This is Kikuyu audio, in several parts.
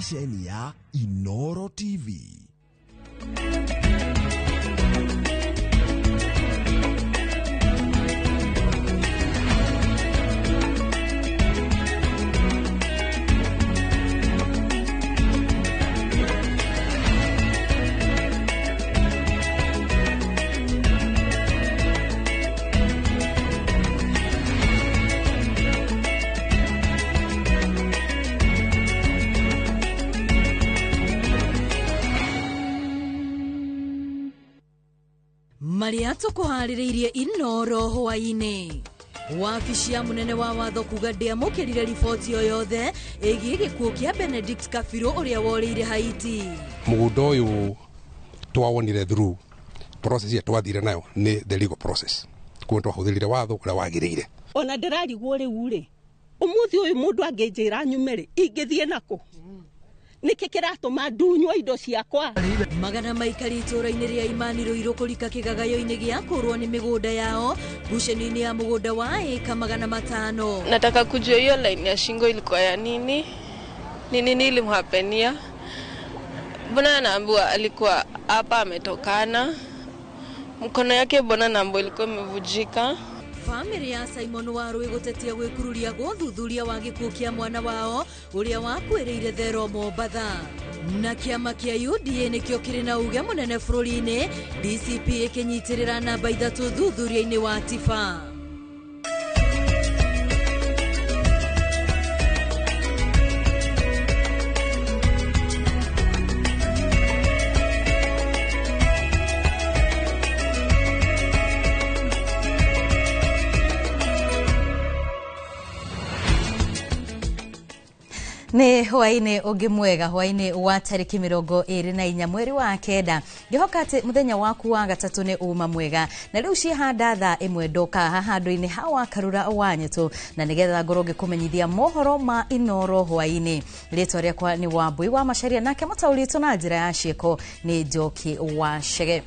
Ceceni ya Inoro TV. Marĩa tũkũharĩrĩirie Inoro hwaĩ-inĩ. Wabici ya mũnene wa watho kuga ndĩamũkĩrire riboti o yothe ĩgiĩ gĩkuũ kĩa Benedict Kabiru ũrĩa worĩire Haiti. Mũgũnda ũyũ twawonire through process ĩrĩa twathire nayo nĩ the legal process, kuo twahũthĩrire watho ũrĩa wagĩrĩire. Ona ndĩrarigwo rĩu rĩ, ũmũthĩ ũyũ mũndũ angĩnjĩra nyume rĩ, ingĩthiĩ nakũ? Nĩkĩ kĩratũma ndunywo indo ciakwa? Magana maikari itũũra-inĩ rĩa Imani Ruiru kũrika kĩgagayo-inĩ gĩa kũrwo nĩ mĩgũnda yao ngucanio-inĩ ya mũgũnda wa ĩka 500. Nataka kujua hiyo line ya shingo ilikuwa ya nini? Ni nini ilimhapenia? Mbona anaambiwa alikuwa hapa ametokana? Mkono yake mbona naambiwa ilikuwa imevujika? Famĩlĩ ya Simon Warũĩ gũtetia gwĩkururia gwa ũthuthuria wa gĩkuũ kĩa mwana wao ũrĩa wakuĩrĩire Thero Mombatha. Na kĩama kĩa UDA nĩkĩo kĩrĩ na uge mũnene bũrũri-inĩ, DCP ĩkĩnyitĩrĩra namba 3 thuthuria-inĩ wa Tifa. Nĩ hwaĩ-inĩ ũngĩ mwega, hwaĩ-inĩ wa tarĩki 24 mweri wa 9. Ngĩhoka atĩ mũthenya waku wa gatatũ nĩ uma mwega. Na rĩu ciĩhanda thaa 1 ndoka haha handũ-inĩ ha wa Karura wa Nyetũ, na nĩgetha ngorwo ngĩkũmenyithia mohoro ma Inoro hwaĩ-inĩ. Rĩtwa rĩakwa nĩ Wambui wa Macharia, nake mũtaũri witũ na njĩra ya ciĩko nĩ Njoki wa Chege.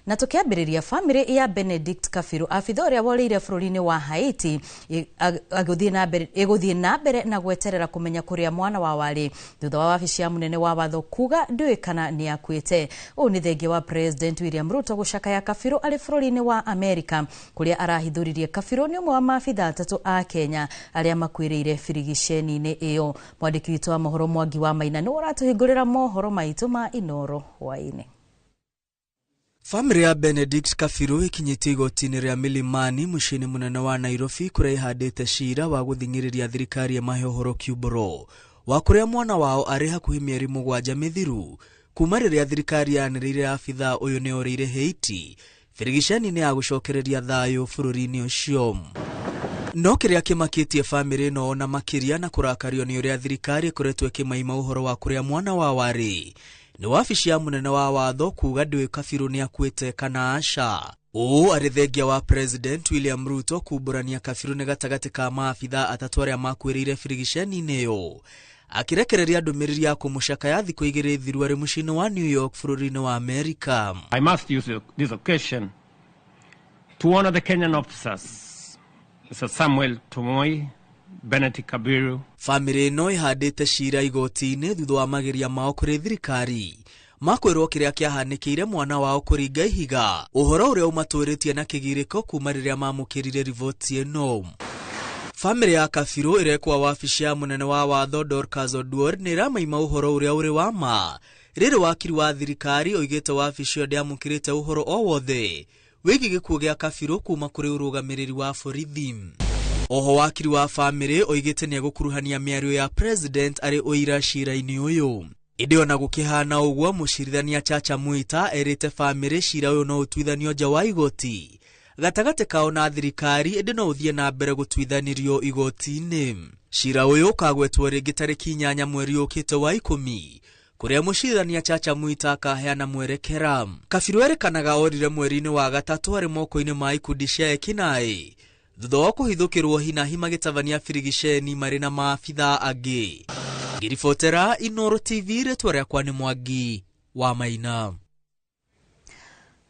Na tukiambĩrĩria, famĩlĩ ya Benedict Kabiru, abitha ũrĩa worĩire bũrũri-inĩ wa Haiti, ĩgũthiĩ na mbere na gweterera kũmenya kũrĩa mwana wao arĩ thutha wa wabici ya mũnene wa watho kuga ndũĩ kana nĩ akuĩte. Ũũ nĩ thengia wa President William Ruto gũcakaya Kabiru arĩ bũrũri-inĩ wa Amerika, kũrĩa arahithũririe Kabiru nĩ ũmwe wa maabitha 3 a Kenya arĩa makuĩrĩire birigiceni-inĩ ĩyo. Mwandĩki witũ wa mohoro Mwangi wa Maina nĩwe ũratũhingũrĩra mohoro maitũ ma Inoro hwaĩ-inĩ. Famĩlĩ ya Benedict Kabiru ĩkinyĩtie igoti-inĩ rĩa Milimani mũciĩ-inĩ mũnene wa Nairobi, kũrĩa ĩhandĩte cira wa gũthing'ĩrĩria thirikari ĩmahe ũhoro kiumbũro wa kũrĩa mwana wao arĩ hakuhĩ mĩeri 7 mĩthiru kuma rĩrĩa thirikari yanĩrĩire abitha ũyũ nĩ orĩire Haiti birigiceni-inĩ ya gũcokereria thayũ bũrũri-inĩ ũcio. No kĩrĩa kĩmakĩtie famĩlĩ ĩno ona makĩria na kũrakario nĩ ũrĩa thirikari ĩkoretwo ĩkĩmaima ũhoro wa kũrĩa mwana wao arĩ nĩ wabici ya mũnene wa watho kuga ndũĩ Kabiru nĩ akuĩte kana aca. Ũũ arĩ thengia wa President William Ruto kumbũrania Kabiru nĩ gatagatĩ ka maabitha 3 arĩa makuĩrĩire birigiceni-inĩ ĩyo, akĩrekereria ndũmĩrĩri ya kũmũcakaya thikũ 2 thiru arĩ mũciĩ-inĩ wa New York bũrũri-inĩ wa Amerika. I must use this occasion to honor the Kenyan officers, Mr. Samuel Tomoi, Benedict Kabiru. Famĩlĩ ĩno ĩhandĩte cira igoti-inĩ thutha wa mageria mao kũrĩ thirikari makwĩrwo kĩrĩa kĩahanĩkĩire mwana wao kũringa ihiga, ũhoro ũrĩa ũmatũrĩtie na kĩgirĩko kuma rĩrĩa mamũkĩrire riboti ĩno. Famĩlĩ ya Kabiru ĩrekwa wabici ya mũnene wa watho Dorcas Oduor nĩ ĩramaima ũhoro ũrĩa ũrĩ wa ma. Rĩrĩ wakiri wa thirikari oigĩte wabici ĩyo ndĩamũkĩrĩte ũhoro o wothe wĩgiĩ gĩkuũ gĩa Kabiru kuma kũrĩ ũrũgamĩrĩri wa borithi. Oho wakiri wa famĩlĩ oigĩte nĩ egũkuruhania mĩario ya president arĩ ũira cira-inĩ ũyũ. Ĩndĩ ona gũkĩhana ũguo, mũcirithania Chacha Mwita erĩte famĩlĩ cira ũyũ no ũtuithanio nja wa igoti gatagatĩ kao na thirikari, ĩndĩ no ũthiĩ na mbere gũtuithanirio igoti-inĩ. Cira ũyũ ũkagwetwo rĩngĩ tarĩki 8 mweri ũkĩte wa 10, kũrĩa mũcirithania Chacha Mwita akaheana mwerekera. Kabiru erĩkanaga orire mweri-inĩ wa 3 arĩ moko-inĩ ma ikundi cia ekinaĩ thutha wa kũhithũkĩrwo hinahi magĩtabania birigiceni marĩ na maabitha angĩ. Ngĩribotera Inoro TV, rĩtwa rĩakwa nĩ Mwangi wa Maina.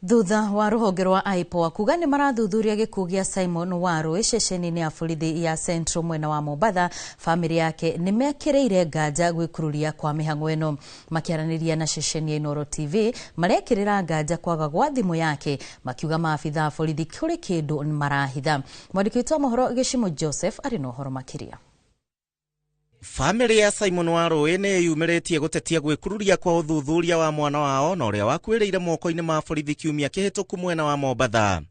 Thutha wa rũhonge rwa IPOA kuga nĩ marathuthuria gĩkuũ gĩa Simon Warũĩ ceceni-inĩ ya borithi ya Central mwena wa Mombatha, bamĩrĩ yake nĩ mekĩrĩire nganja gwĩkururia kwa mĩhang'o ĩno. Makĩaranĩria na ceceni ya Inooro TV, marekĩrĩra nganja kwaga gwa thimũ yake, makiuga maabitha a borithi kũrĩ kĩndũ marahitha. Mwandĩki witũ wa mohoro Gĩcimo Joseph arĩ na ũhoro makĩria. Bamĩrĩ ya Simon Warũĩ nĩ yumĩrĩtie gũtetia gwĩkururia kwa ũthuthuria wa mwana wao na ũrĩa wakuĩrĩire moko-inĩ ma borithi kiumia kĩhĩtũku mwena wa Mombatha.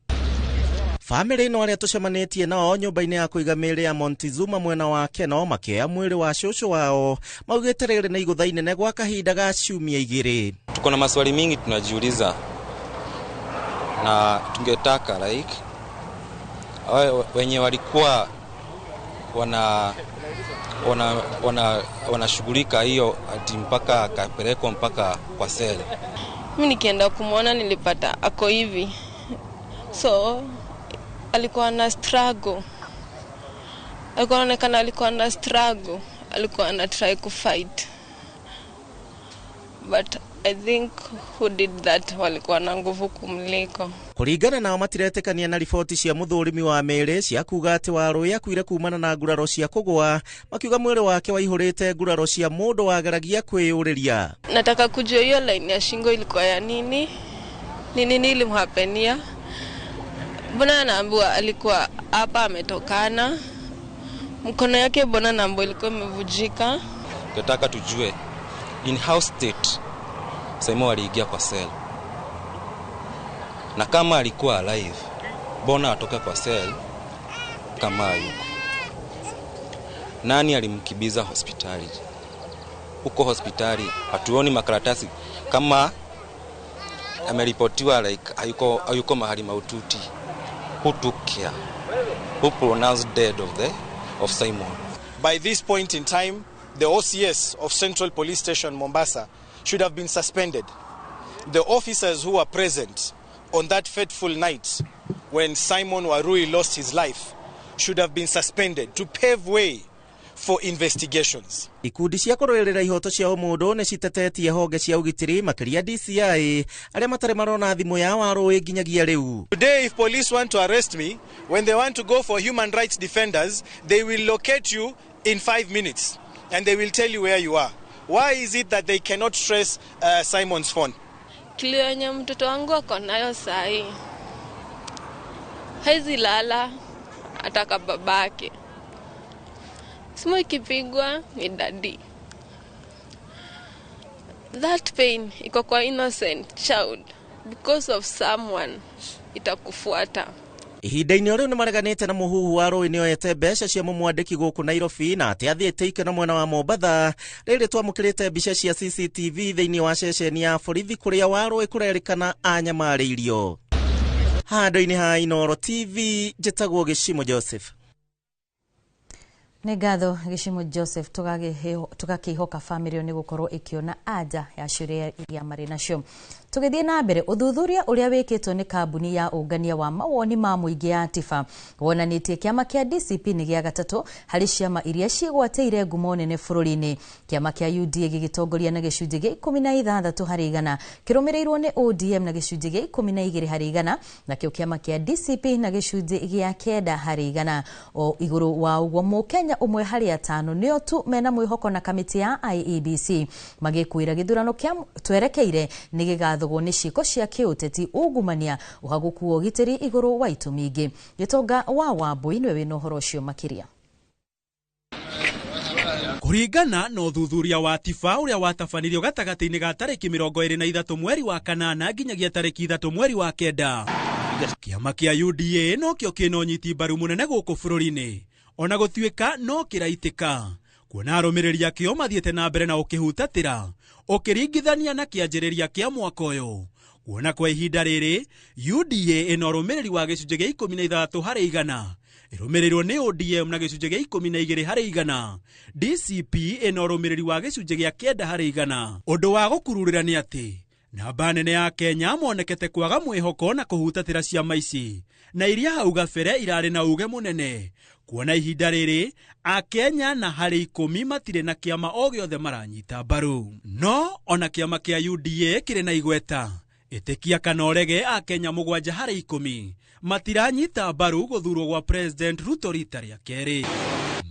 Bamĩrĩ ĩno arĩa tũcemanĩtie nao nyũmba-inĩ ya kũiga mĩĩrĩ ya Montezuma mwena wa Keno makĩoya mwĩrĩ wa cũcũ wao maugĩte rĩrĩ nĩ igũtha inene gwa kahinda ga ciumia igĩrĩ. Tuko na maswali mingi tunajiuliza na tungetaka like wenye walikuwa wanashughulika hiyo ati mpaka akapelekwa mpaka kwa sele. Mimi nikienda kumuona nilipata ako hivi. So alikuwa na struggle. Alikuwa anaonekana alikuwa na struggle. Alikuwa ana try ku fight. But I think who did that walikuwa na nguvu kumliko. Kũringana nao matiretĩkania na riboti cia mũthũrimi wa mĩĩrĩ cia kuga atĩ Warũĩ akuire kumana na nguraro cia kũgũa, makiuga mwĩrĩ wake waihũrĩte nguraro cia mũndũ wageragia kwĩyũrĩria. Nataka kujua hiyo line ya shingo ilikuwa ya nini? Ni nini ilimhapenia? Mbona anaambiwa alikuwa hapa ametokana? Mkono yake mbona naambiwa ilikuwa imevunjika? Tunataka tujue in how state Simon aliingia kwa cell. Na kama alikuwa alive, mbona atoka kwa cell kama yuko? Nani alimkibiza hospitali? Huko hospitali hatuoni makaratasi kama ameripotiwa like hayuko mahali maututi. Who took care? Who pronounced dead of Simon? By this point in time, the OCS of Central Police Station Mombasa should have been suspended. The officers who were present on that fateful night when Simon Warui lost his life should have been suspended to pave way for investigations. Ikundi cia kũrũĩrĩra ihoto cia ũmũndũ nĩ citetetie honge cia ũgitĩri makĩria DCI arĩa matarĩ marona thimũ ya Warũĩ nginyagia rĩu. Today, if police want to arrest me, when they want to go for human rights defenders, they will locate you in 5 minutes and they will tell you where you are. Why is it that they cannot trace Simon's phone? Kilio yenye mtoto wangu ako nayo sahi, haizi lala ataka babake. Simu ikipigwa ni daddy. That pain iko kwa innocent child because of someone itakufuata. Ihinda-inĩ rĩu nĩmareganĩte na mũhuhu wa Rũĩ nĩoete mbeca cia mũmwandĩki gũkũ Nairobi na atĩ athiĩte ikeno mwena wa Mombatha. Rĩrĩ twamũkĩrĩte mbica cia CCTV thĩinĩ wa ceceni ya borithi kũrĩa Warũĩ kũrerĩkana anyamarĩirio. Handũ-inĩ ha Inooro TV njĩtagwo Gĩcimo Joseph. Nĩ ngatho Gĩcimo Joseph, tũgakĩhoka bamĩrĩ nĩ gũkorwo ĩkĩona anja ya ciũria iria marĩ nacio. Tũgĩthiĩ na mbere, ũthuthuria ũrĩa wĩkĩtwo nĩ kambuni ya ũngania wa mawoni ma mũingĩ ya Tifa wonanĩtie kĩama kĩa DCP nĩ gĩa gatatũ harĩ ciama iria ciĩgwatĩire ngumo nene bũrũri-inĩ. Kĩama kĩa UDA gĩgĩtongoria na gĩcunjĩ gĩa 16 harĩ igana, kĩrũmĩrĩirwo nĩ ODM na gĩcunjĩ gĩa 12 harĩ igana, nakĩo kĩama kĩa DCP na gĩcunjĩ gĩa 9 harĩ igana. O igũrũ wa ũguo, mũkenya ũmwe harĩ 5 nĩo tu mena mwĩhoko na kamĩtĩ ya IEBC magĩkwĩra gĩthurano kĩa twerekeire nĩ gĩgathogwo nĩ ciĩko cia kĩũteti, ungumania, ũhagũku wa ũgitĩri igũrũ wa itũmi ingĩ. Gĩtonga wa Wambui nĩwe wĩna ũhoro ũcio makĩria. Kũringana na ũthuthuria wa Tifa ũrĩa watabanirio gatagatĩ-inĩ ga tarĩki 23 mweri wa kanana nginyagia tarĩki 3 mweri wa kenda, kĩama kĩa UDA nokĩo kĩna ũnyiti mbaru mũnene gũkũ bũrũri-inĩ, ona gũtuĩka no kĩraitĩka kuona arũmĩrĩri akĩo mathiĩte na mbere na ũkĩhutatĩra ũkĩringithania na kĩanjĩrĩria kĩa mwaka ũyũ. Kuona kwa ihinda rĩrĩ UDA ĩna ũrũmĩrĩri wa gĩcunjĩ gĩa 16 harĩ igana, ĩrũmĩrĩirwo nĩ ODM na gĩcunjĩ gĩa 12 harĩ igana, DCP ĩna ũrũmĩrĩri wa gĩcunjĩ gĩa 9 harĩ igana. Ũndũ wa gũkururĩra nĩ atĩ namba nene ya Kenya monekete kwaga mwĩhoko na kũhutatĩra ciama ici na iria hau gabere irarĩ na uge mũnene, kuona ihinda rĩrĩ akenya na harĩ 10 matirĩ na kĩama o gĩothe maranyita mbaru. No ona kĩama kĩa UDA kĩrĩ na igweta Ĩtĩkia kana ũrege Akenya 7 harĩ 10 matiranyita mbaru gũthurwo gwa President Ruto rita rĩa kerĩ.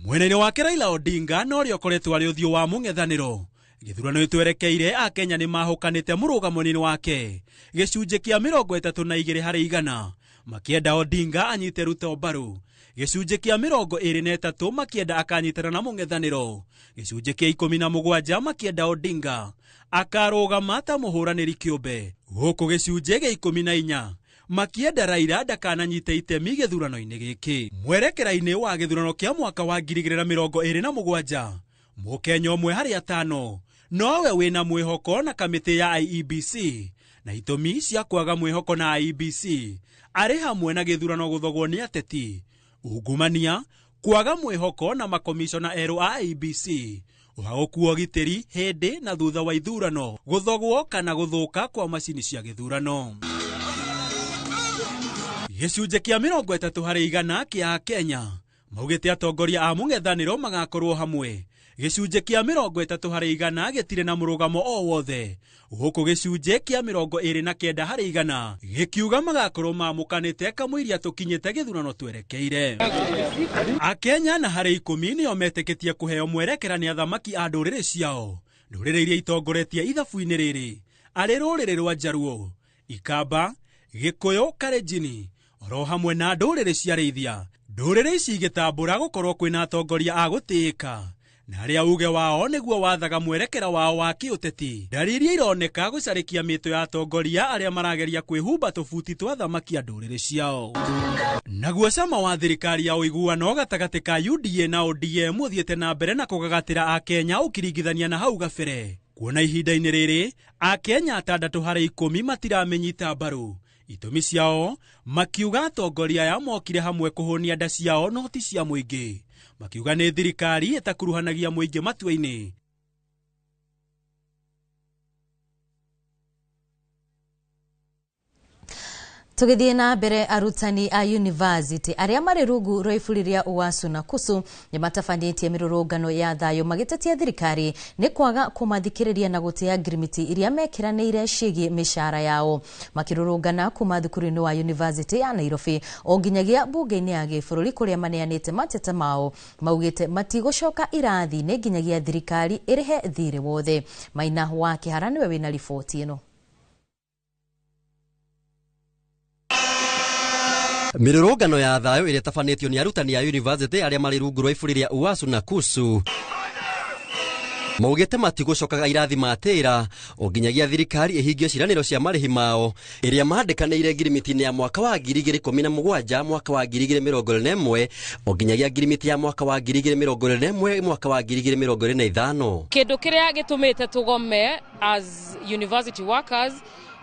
Mwena-inĩ wake Raila Odinga na ũrĩa ũkoretwo arĩ ũthiũ wa mũng'ethanĩro gĩthurano gĩtwerekeire Akenya nĩ mahũkanĩte mũrũgamo-inĩ wake gĩcunjĩ kĩa 32 harĩ 100 makĩenda Odinga anyite Ruto mbaru, gĩcunjĩ kĩa 23 makĩenda akanyitana na mũng'ethanĩro, gĩcunjĩ kĩa 17 makĩenda Odinga akarũgama ta mũhũranĩri kĩũmbe, gũkũ gĩcunjĩ gĩa 14 makienda Raila ndakananyite itemi gĩthurano-inĩ gĩkĩ. Mwerekera-inĩ wa gĩthurano kĩa mwaka wa 2027 Mũkenya 1 harĩ 5 nowe wĩna mwĩhoko na kamĩtĩ ya IEBC na itũmi cia kwaga mwĩhoko na IEBC arĩ hamwe na gĩthurano gũthogwo nĩ ateti, ungumania, kwaga mwĩhoko na makomishona erũ a IEBC, ũhagũku wa ũgitĩri hĩndĩ na thutha wa ithurano, gũthogwo kana gũthũka kwa macini cia gĩthurano. Gĩcunjĩ kĩa 30 harĩ 100 kĩa Kenya maugĩte atongoria a mũng'ethanĩro magakorwo hamwe, gĩcunjĩ kĩa 30 harĩ 100 gĩtirĩ na mũrũgamo o wothe, gũkũ gĩcunjĩ kĩa 29 harĩ 100 gĩkiuga magakorwo mamũkanĩte kamũiria tũkinyĩte gĩthurano twerekeire. Akenya na harĩ 10 nĩo metĩkĩtie kũheo mwerekera nĩ athamaki a ndũrĩrĩ ciao, ndũrĩrĩ iria itongoretie ithabu-inĩ rĩrĩ arĩ rũrĩrĩ rwa Njaruo, Ikamba, Gĩkũyũ, Kalenjin oro hamwe na ndũrĩrĩ cia Rĩithia. Ndũrĩrĩ ici igĩtambũra gũkorwo kwĩna atongoria a gũtĩĩka na arĩa uge wao nĩguo wathaga mwerekera wao wa kĩũteti. Ndariri ironeka gũcarĩkia mĩtũ ya atongoria arĩa marageria kwĩhumba tũbuti twa athamaki a ndũrĩrĩ ciao. Naguo cama wa thirikari ya ũiguano gatagatĩ ka UDA na ODM ũthiĩte na mbere na kũgagatĩra Akenya ũkĩringithania na hau gabere, kuona ihinda-inĩ rĩrĩ Akenya 6 harĩ 10 matiramĩnyita mbaru. Itũmi ciao makiuga atongoria aya mokire hamwe kũhũnia nda ciao no ti cia mũingĩ, makiuga nĩ thirikari ĩtakuruhanagia mũingĩ matua-inĩ. Tũgĩthiĩ na mbere, arutani a university arĩa marĩ rungu rwa iburi rĩa UASU na KUSU nĩ matabanĩtie mĩrũrũngano ya thayũ magĩtetia thirikari nĩ kwaga kũmathikĩrĩria na gũtĩa ngirimiti iria mekĩranĩire ciĩgiĩ mĩcara yao. Makĩrũrũngana kuma thukuru-inĩ wa university ya Nairobi o nginyagia mbunge-inĩ ya gĩbũrũri kũrĩa maneanĩte mateta mao, maugĩte matigũcoka irathi-inĩ nginyagia thirikari ĩrĩhe thirĩ wothe. Maina wa Kĩhara nĩwe wĩna riboti ĩno. Mĩrũrũngano ya thayũ ĩrĩa ĩtabanĩtio nĩ arutani a university arĩa marĩ rungu rwa iburi rĩa UASU na KUSU maugĩte matigũcokaga irathi matĩra o nginyagia thirikari ĩhingie ciĩranĩro cia marĩhi mao ĩrĩa mandĩkanĩire ngirimiti-inĩ ya mwaka wa 2017 mwaka wa 2021 o nginyagia ngirimiti ya mwaka wa 2021 mwaka wa 2025. Kĩndũ kĩrĩa gĩtũmĩte tũgome as university workers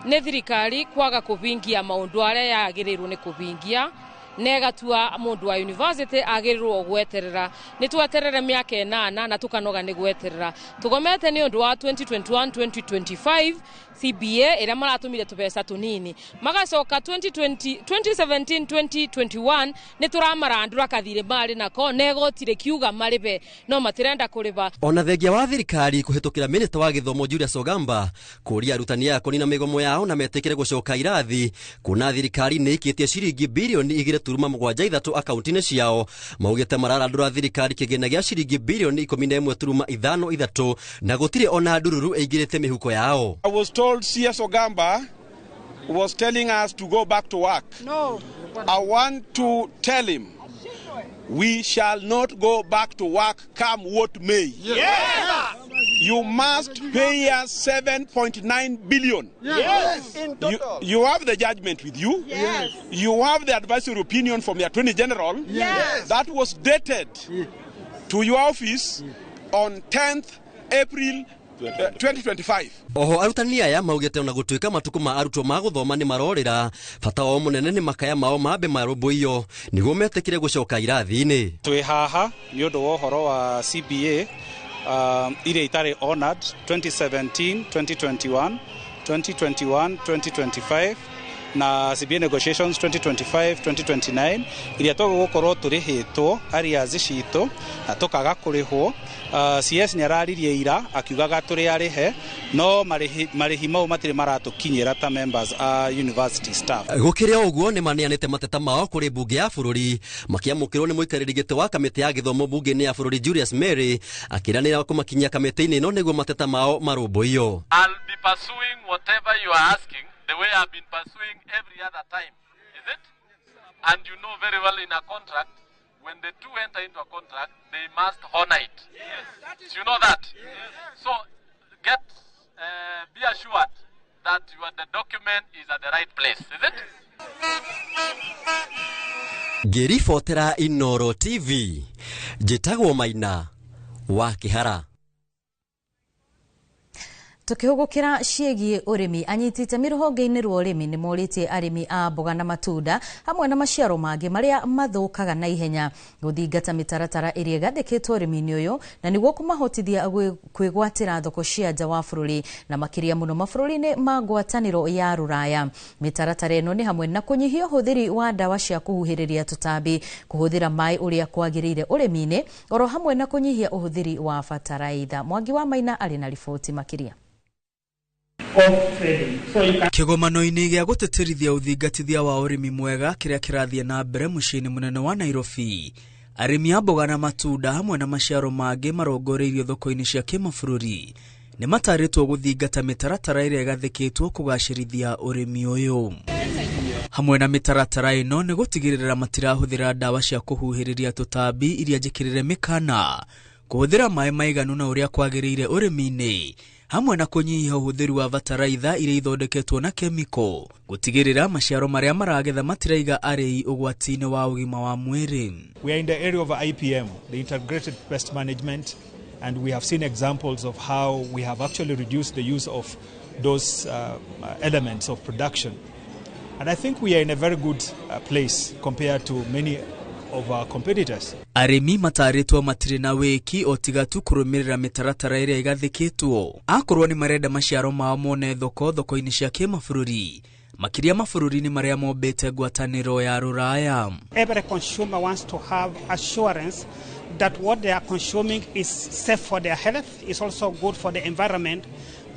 nĩ thirikari kwaga kũhingia maũndũ arĩa yagĩrĩirwo nĩ kũhingia, na ĩgatua mũndũ wa university agĩrĩirwo gweterera. Nĩ tweterere mĩaka 8 na tũkanoga nĩ gweterera. Tũgomete nĩ ũndũ wa 2021 2025 CBA ĩrĩa maratũmire tũbeca tũnini, magacoka 2017 2021 nĩ tũramarandũra kathirĩ marĩ nako na igoti rĩkiuga marĩbe no matirenda kũrĩba. Ona thengia wa thirikari kũhĩtũkĩra minista wa gĩthomo Julius Ogamba kũria arutani aya kũnina mĩgomo yao na metĩkĩre gũcoka irathi, kuona thirikari nĩ ĩikĩtie ciringi birioni 2.73 akaunti-inĩ ciao, maugĩte mararandũra thirikari kĩgĩna gĩa ciringi birioni 11.53 na gũtirĩ ona ndururu ĩingĩrĩte mĩhuko yao. I was told CS Ogamba was telling us to go back to work. No. I want to tell him we shall not go back to work come what may. Yes. You must pay us 7.9 billion. Yes. In total. You have the judgment with you. Yes. You have the advisory opinion from the Attorney General. Yes. That was dated to your office on 10th April 2025. Oho arutani aya maugĩte ona gũtuĩka matukũ ma arutwo ma gũthoma nĩ marorĩra, bata wao mũnene nĩ makaya mao mambe marũmbũiyo nĩguo metĩkĩre gũcoka irathi-inĩ. Twĩ haha nĩ ũndũ wa ũhoro wa CBA iria itarĩ honored 2017 2021 2021 2025 Na CBA negotiations 2025 2029 iria tũgũkorwo tũrĩhĩtwo arrears citũ na tũkaga kũrĩhwo. CS nĩ araririe ira akiugaga tũrĩ arĩhe, no marĩhi mau matirĩ maratũkinyĩra ta members a university staff. Gũkĩrĩ o ũguo, nĩ maneanĩte mateta mao kũrĩ mbunge ya bũrũri, makĩamũkĩrwo nĩ mũikarĩri gĩtĩ wa kamĩtĩ ya gĩthomo mbunge-inĩ ya bũrũri Julius Mary, akĩranĩra kũmakinyia kamĩtĩ-inĩ ĩno nĩguo mateta mao marũmbũiyo. I'll be pursuing whatever you are asking the way I've been pursuing every other time. Is it? And you know very well in a contract, when the two enter into a contract, they must honor it. Yes. You know that? Yes. So be assured that the document is at the right place. Is it? Ngĩribotera Inoro TV, njĩtagwo Maina wa Kĩhara. Tukihugukira ciĩgiĩ ũrĩmi, anyiti itemi rũhonge-inĩ rwa ũrĩmi nĩ morĩtie arĩmi a mboga na matunda hamwe na maciaro mangĩ marĩa mathũkaga na ihenya gũthingata mĩtaratara ĩrĩa ĩgathĩkĩtwo ũrĩmi-inĩ ũyũ, na nĩguo kũmahotithia kwĩgwatĩra thoko cia nja wa bũrũri na makĩria mũno mabũrũri-inĩ ma ngwatanĩro ya Rũraya. Mĩtaratara ĩno nĩ hamwe na kũnyihia ũhũthĩri wa ndawa cia kũhuhĩrĩria tũtambi, kũhũthĩra maĩ ũrĩa kwagĩrĩire ũrĩmi-inĩ, oro hamwe na kũnyihia ũhũthĩri wa bataraitha. Mwangi wa Maina arĩ na riboti makĩria. Kĩgomano-inĩ gĩa gũtĩtĩrithia ũthingatithia wa ũrĩmi mwega kĩrĩa kĩrathiĩ na mbere mũciĩ-inĩ mũnene wa Nairobi, arĩmi a mboga na matunda hamwe na maciaro mangĩ marongoreirio thoko-inĩ cia kĩmabũrũri nĩ matarĩtwo gũthingata mĩtaratara ĩrĩa ĩgathĩkĩtwo kũgacĩrithia ũrĩmi ũyũ. Hamwe na mĩtaratara ĩno nĩ gũtigĩrĩra matirahũthĩra ndawa cia kũhuhĩrĩria tũtambi iria njĩkĩrĩre mĩkana, kũhũthĩra maĩ maiganu na ũrĩa kwagĩrĩire ũrĩmi-inĩ, hamwe na kũnyihia ũhũthĩri wa bataraitha iria ithondeketwo na kemiko, gũtigĩrĩra maciaro marĩa maragetha matiraiga arĩi ũgwati-inĩ wa ũgima wa mwĩrĩ. We are in the area of IPM, the Integrated Pest Management, and we have seen examples of how we have actually reduced the use of those elements of production. And I think we are in a very good place compared to many of our competitors. Arĩmi matarĩtwo matirĩ na wĩki o tiga tu kũrũmĩrĩra mĩtaratara ĩrĩa ĩgathĩkĩtwo akorwo nĩ marenda maciaro mao mone thoko thoko-inĩ cia kĩmabũrũri, makĩria mabũrũri-inĩ marĩa mombĩte ngwatanĩro ya Rũraya. Every consumer wants to have assurance that what they are consuming is safe for their health, is also good for the environment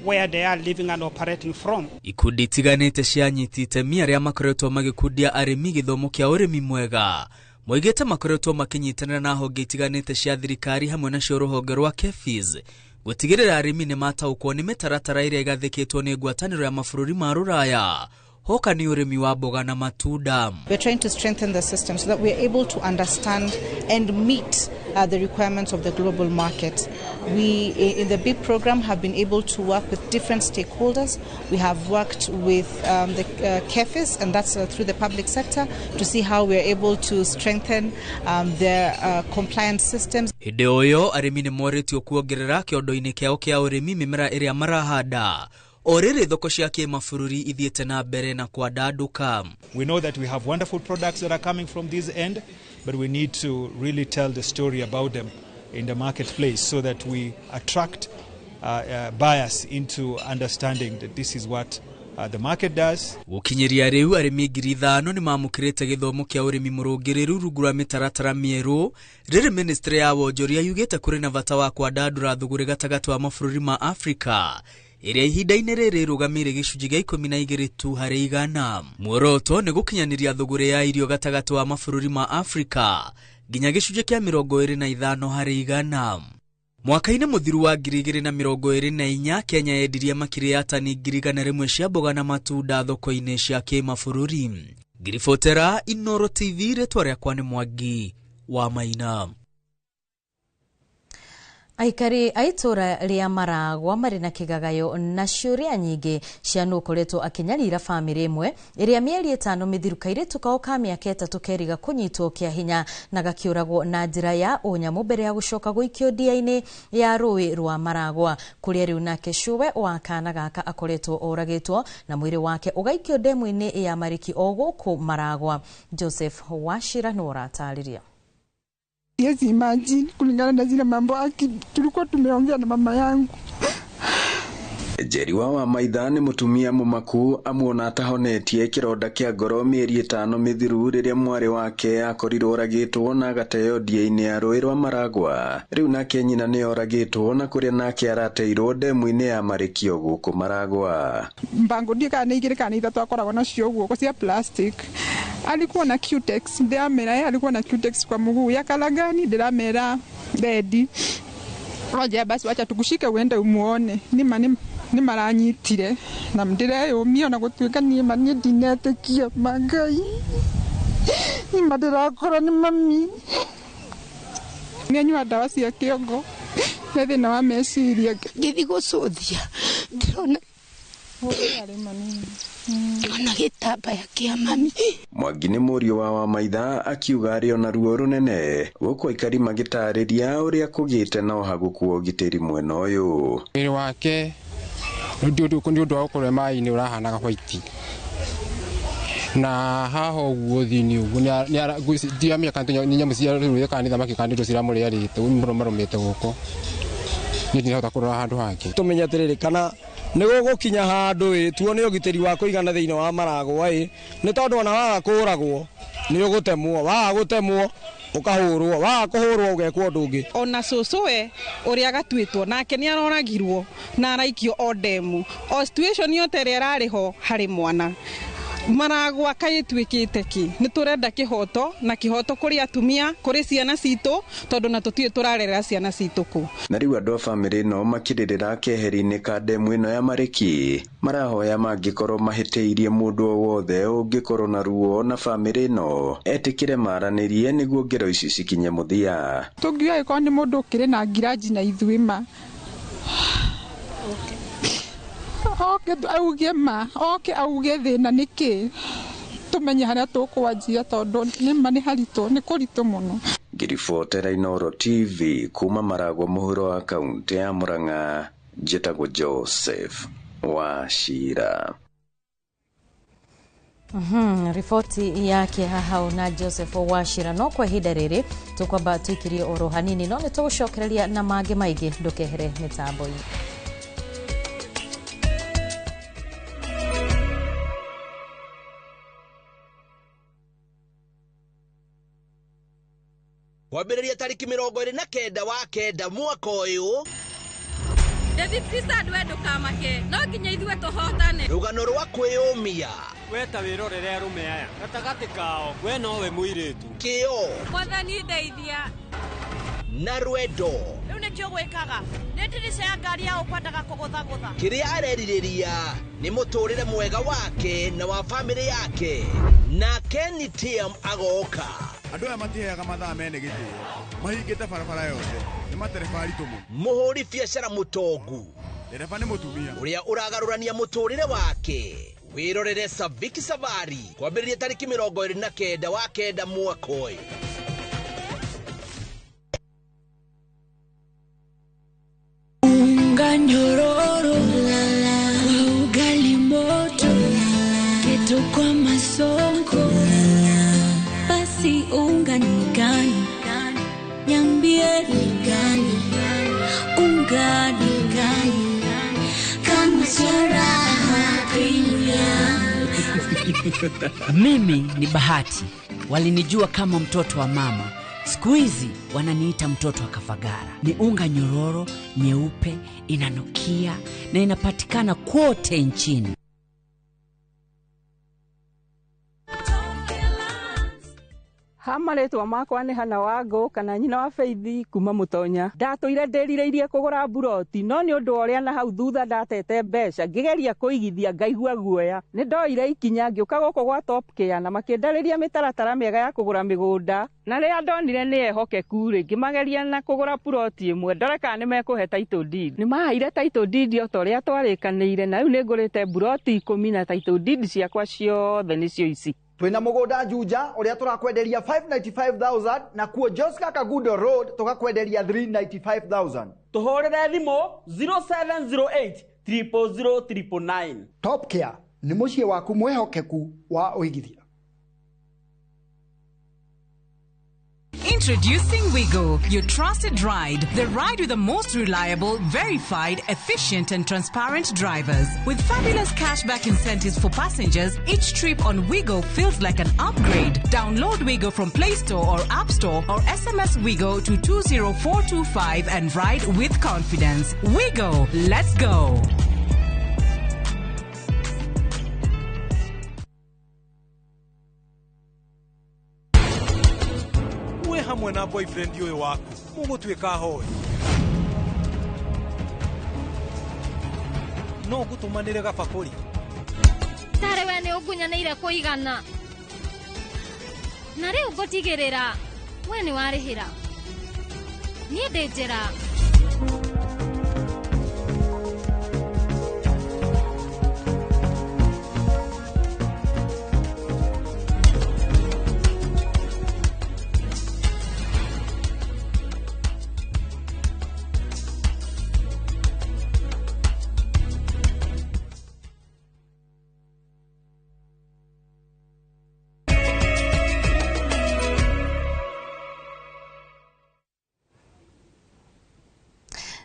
where they are living and operating from. Ikundi itiganĩte cia anyiti itemi arĩa makoretwo magĩkundia arĩmi gĩthomo kĩa ũrĩmi mwega moigĩte makoretwo makĩnyitanĩra na honge itiganĩte cia thirikari hamwe nacio rũhonge rwa KEPHIS gũtigĩrĩra arĩmi nĩ mataũkwo nĩ mĩtaratara ĩrĩa ĩgathĩkĩtwo nĩ ngwatanĩro ya mabũrũri ma Rũraya hoka nĩ ũrĩmi wa mboga na matunda. We're trying to strengthen the system so that we're able to understand and meet the requirements of the global market. We, in the BIP program, have been able to work with different stakeholders. We have worked with the KEPHIS, and that's through the public sector, to see how we're able to strengthen their compliance systems. Hĩndĩ o ĩyo arĩmi nĩ morĩtio kuongerera kĩondo-inĩ kĩao kĩa ũrĩmi mĩmera ĩrĩa marahanda o rĩrĩ thoko cia kĩmabũrũri ithiĩte na mbere na kwandandũka. We know that we have wonderful products that are coming from this end, but we need to really tell the story about them in the marketplace so that we attract buyers into understanding that this is what the market does. Gũkinyĩria rĩu arĩmi 5,000 nĩ mamũkĩrĩte gĩthomo kĩa ũrĩmi mũrũngĩrĩru rungu rwa mĩtaratara mĩerũ rĩrĩ ministry ya wonjoria yugĩte kũrĩ na bata wa kwandandũra thũgũrĩ gatagatĩ wa mabũrũri ma Afrika ĩrĩa ihinda-inĩ rĩrĩ ĩrũgamĩire gĩcunjĩ gĩa 12 tu harĩ igana. Muoroto nĩ gũkinyanĩria thũgũrĩ ya irio gatagatĩ wa mabũrũri ma Afrika nginya gĩcunjĩ kĩa 25 harĩ igana. Mwaka-inĩ mũthiru wa 2024 Kenya yendirie makĩria ya tani 100,000 cia mboga na matunda thoko-inĩ cia kĩmabũrũri. Ngiribotera Inoro TV, rĩtwa rĩakwa nĩ Mwangi wa Maina. Aikari a itũra rĩa Maragwa marĩ na kĩgagayo na ciũria nyingĩ cia nũ ũkoretwo akĩnyarira bamĩrĩ ĩmwe ĩrĩa mĩeri 5 mĩthiru kairĩtu kao ka mĩaka 3 keriga kũnyitwo kĩa hinya na gakĩũragwo na njĩra ya ũnyamũ mbere ya gũcoka gũikio ndia-inĩ ya rũĩ rwa Maragwa kũrĩa rĩu nake cũwe wa kana gaka akoretwo oragĩtwo na mwĩrĩ wake ũgaikio ndemu-inĩ ya Mariki o gũkũ Maragwa. Joseph Wachira nĩwe ũratarĩria. Yes, imagine kulingana na zile mambo aki tulikuwa tumeongea na mama yangu. Njeri wa Wamaitha nĩ mũtumia mũmaku amuona atahonetie kĩronda kĩa ngoro mĩeri 5 mĩthiru rĩrĩa mwarĩ wake akorirwo oragĩtwo na agateo ndia-inĩ ya rũĩ rwa Maragwa. Rĩu nake nyina nĩ oragĩtwo na kũrĩa nake arateirwo ndemu-inĩ ya Marĩkio gũkũ Maragwa. Mbango ndiĩ kana nĩ 2 kana 3 akoragwo nacio guoko cia plastic. Alikuwa na cutex, ndiramera yeye alikuwa na cutex kwa mguu ya kalagani, ndiramera redi. Roja basi wacha tukushike uende umuone. Ni maranyitire na ndireyumia na gutuika ni mani ndinetikia mangai. Ni madirakora ni mami. Ni dawa cia kiongo. Nĩ thĩna wa meciria. Ngĩthiĩ gũcũthia ndĩrona ona gĩtambaya kĩa mami. Mwangi nĩ mũriũ wa Wamaitha akiuga arĩ ona ruo rũnene gũkũ aikari magĩtarĩria ũrĩa kũgĩte na ũhagũku wa ũgitĩri mwena ũyũ. Mwĩrĩ wake nĩ ũndũ wa gũkorwo maĩ-inĩ ũrahanaga white na haha ũguo thĩinĩ ũguo ndiramenya kana nĩ nyamũ cia rũĩ kana nĩ thamaki kana nĩ indo ciramũrĩarĩte marũmĩte gũkũ niĩ ndinahota kũrora handũ hangĩ. Tũmenye atĩrĩrĩ kana nĩ gũgũkinya handũ ĩ tuone ũgitĩri wa kũigana thĩinĩ wa Maragwa ĩ nĩ tondũ ona waga kũragwo nĩ ũgũtemwo, waga gũtemwo ũkahũrwo, waga kũhũrwo ũgekwo ũndũ ũngĩ. Ona cũcũwe ũrĩa gatuĩtwo nake nĩ aroragirwo na araikio o ndemu o situation yote ĩrĩa ĩrarĩ ho harĩ mwana. Maragwa kaĩ ĩtuĩkĩte kĩ? Nĩ tũrenda kĩhoto na kĩhoto kũrĩ atumia, kũrĩ ciana citũ tondũ na tũtiũĩ tũrarerera ciana citũ kũ. Na rĩu andũ a bamĩrĩ ĩno makĩrĩrĩra keheri-inĩ ka ndemu ĩno ya Marĩki marahoya mangĩkorwo mahĩtĩirie mũndũ o wothe ũngĩkorwo na ruo na bamĩrĩ ĩno etĩkĩre maranĩrie nĩguo ngero ici cikinye mũthia. Tũngiuga angĩkorwo nĩ mũndũ ũkĩrĩ na ngiraji na ithuĩ ma oke auge ma oke auge thĩna nĩkĩ tũmenye harĩa tũkwanjia tondũ nĩma nĩ haritũ nĩ kũritũ mũno. Ngĩribotera Inooro TV kuma Maragwa mũhuro wa kaũntĩ ya Murang'a, njĩtagwo Joseph Wachira. Riboti yake haha na Joseph Wachira. No kwa ihinda rĩrĩ tũkwamba tũikirie oro hanini no nĩ tũgũcokereria na mangĩ maingĩ, ndũkehere mĩtambo-inĩ. Kwambĩrĩria tarĩki 29 wa 9 mwaka ũyũ. David Christad we ndũkamake no nginya ithuĩ tũhotane. Rũgano rwa kwĩyũmia. We ta wĩrorere arũme aya gatagatĩ kao we nowe mũirĩtu. Kĩo. Mwathani ndeithia. Na rwendo. Rĩu nĩkĩo gwĩkaga nĩ ndirica ya ngari ya ũkwendaga kũgũthagũtha. Kĩrĩa arerirĩria nĩ mũtũrĩre mwega wake na wa bamĩrĩ yake. Na Kenny TM agoka. Andũ aya matiheaga mathaa mene gĩtĩo mahingĩte barabara yothe nĩ matereba aritũ mũno. Mũhũri biacara mũtongu ndereba nĩ mũtumia ũrĩa ũragarũrania mũtũrĩre wake. Wĩrorere Saviki Savari kwambĩrĩria tarĩki 29 wa 9 mwaka ũyũ. Unga nyororo kwa ugali moto keto kwa masonko basi unga ni gani niambie ni gani unga ni gani kama charaha premium. Mimi ni Bahati, walinijua kama mtoto wa mama. Siku hizi wananiita mtoto wa Kafagara. Ni unga nyororo, nyeupe, inanukia na inapatikana kote nchini. Ha marĩtwa makwa nĩ Hana Wangũ kana nyina wa Faithi kuma Mũtonya. Ndatũire ndĩrirĩirie kũgũra mburoti no nĩ ũndũ wa ũrĩa na hau thutha ndatete mbeca ngĩgeria kũigithia ngaigua guoya. Nĩ ndoire ikinya ngĩũka gũkũ gwa Top Care na makĩndarĩria mĩtaratara mĩega ya kũgũra mĩgũnda na rĩrĩa ndonire nĩ ehokeku rĩ ngĩmageria na kũgũra puroti ĩmwe ndore kana nĩ mekũhe title deed. Nĩ maheire title deed o ta ũrĩa twarĩkanĩire na rĩu nĩ ngũrĩte mburoti 10 na title deed ciakwa ciothe nĩcio ici. Twina mugunda Juja uria turakwenderia 595,000 na kuo Joska Kagudo Road tukakwenderia 395,000. Tuhurire thimu 0708 000 999. Top Care ni muciĩ waku mwehokeku wa ũigithia. Introducing Wigo, your trusted ride. The ride with the most reliable, verified, efficient, and transparent drivers. With fabulous cashback incentives for passengers, each trip on Wigo feels like an upgrade. Download Wigo from Play Store or App Store or SMS Wigo to 20425 and ride with confidence. Wigo, let's go. Wĩ hamwe na boyfriend ũyũ waku mũgũtuĩka hoi no ngũtũmanĩre gabakũri. Tarĩ we nĩ ũngunyanĩire kũigana na rĩu ngũtigĩrĩra we nĩ warĩhĩra niĩ ndĩ njĩra.